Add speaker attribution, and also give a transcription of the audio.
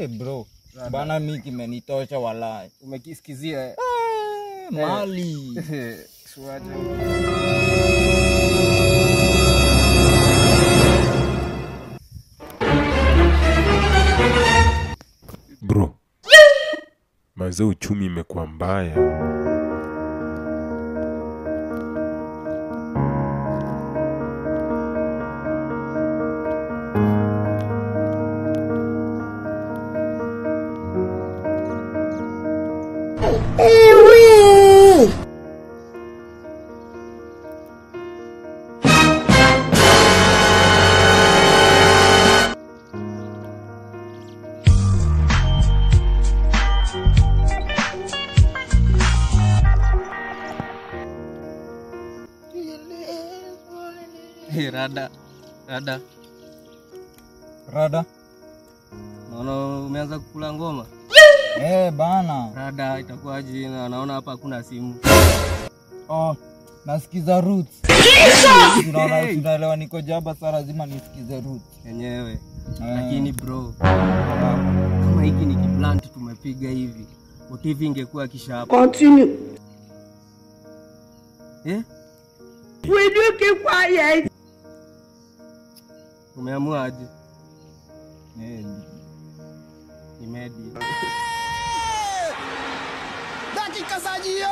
Speaker 1: Bro, bana mimi kimenitosha walai.
Speaker 2: Umekisikizia
Speaker 1: mali.
Speaker 2: Suaje.
Speaker 3: Bro, mazee uchumi imekuwa mbaya.
Speaker 2: Rada, rada.
Speaker 1: Rada.
Speaker 2: Naona umeanza kukula ngoma.
Speaker 1: Bana.
Speaker 2: Rada itakuwaje? Na naona hapa hakuna simu.
Speaker 1: Oh, nasikiza Roots. Tunaelewa niko jaba sasa, lazima nisikize Roots.
Speaker 2: Yenyewe. Lakini bro, kama hiki ni kiplant tumepiga hivi, motivi ingekuwa kisha hapa.
Speaker 4: Continue.
Speaker 2: Eh?
Speaker 4: Will you keep quiet?
Speaker 2: Umeamua aje? Ni medi.
Speaker 5: Dakika za jioni.